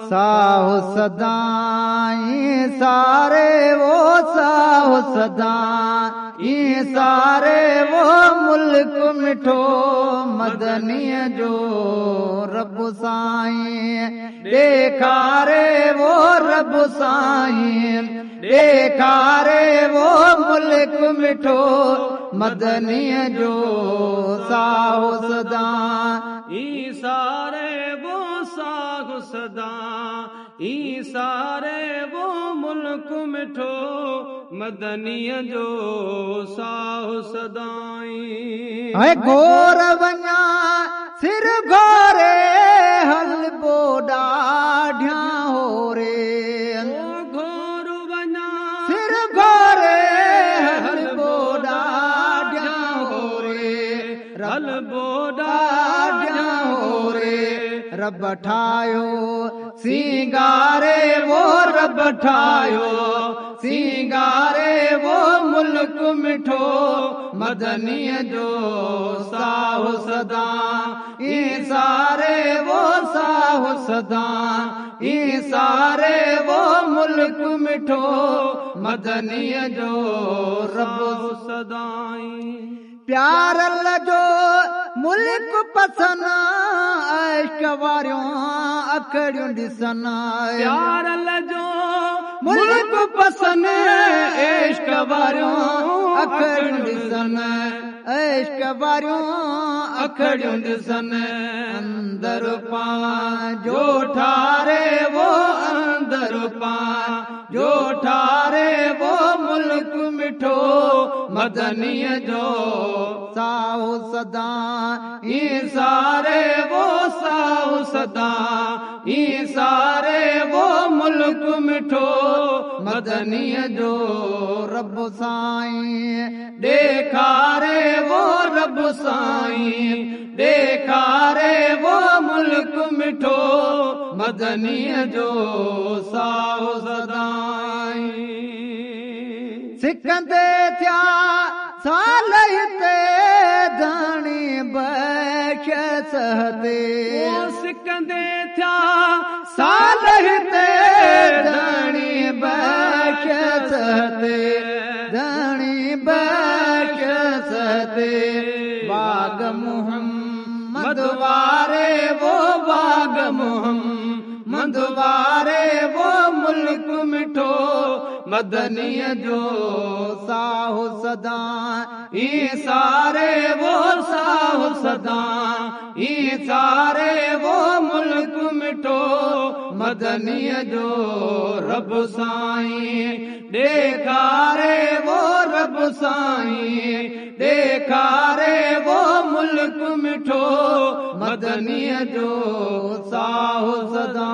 साहो सदाई सारे वो साहो सदाई सारे वो मुल्क मिठो मदनीअ जो रब साईं ॾेखारे वो रब साईं ॾेखारे वो मुल्क मिठो मदनीअ जो साहो सदा ई सारे वो साहो सदा ई सारे वो मुल्क मिठो मदनीअ जो साहो सदाई। ऐं घोर वञा सिर घोरे हलबो ॾाढिया हो रे। घोर वञा सिर घोरे हलबो ॾाढिया हो रे। हलबो ॾाढिया हो रे। रब ठाहियो सिंगारे वो रब ठाहियो सिंगारे वो मुल्क मिठो मदनीअ जो साहो सदा ई सारे वो साहो सदा ई सारे वो मुल्क मिठो मदनीअ जो रब सदाई। प्यारल जो मुल्क पसंद इश्क वारियूं अखड़ियूं ॾिसनि। प्यारल जो मुल्क पसंद इश्क वारियूं अखड़ियूं ॾिसनि। इश्क वारियूं अखड़ियूं ॾिसनि। अंदर पंहिंजो ठारे वो अंदर पंहिंजो ठारे वो मुल्क मिठो मदनीअ जो साहो सदा ई सारे वो साहो सदा ई सारे वो मुल्क मिठो मदनीअ जो रब साईं ॾेखारे वो रब साईं ॾेखारे वो मुल्क मिठो मदनीअ जो साहो सदाई। सिकंदे थिया साल हिते धणी बख्श सहते। सिकंदे थिया साल हिते धणी बख्श सहते। धणी बख्श सहते। वाग मुहम्मद वारे वो वाग मुहम्मद वारे वो मुल्क मिठो मदनीअ जो साहो सदा ई सारे वो साहो सदा ई सारे वो मुल्क मिठो मदनीअ जो रब साईं ॾेखारे वो रब साईं ॾेखारे वो मुल्क मिठो मदनीअ जो साहो सदा।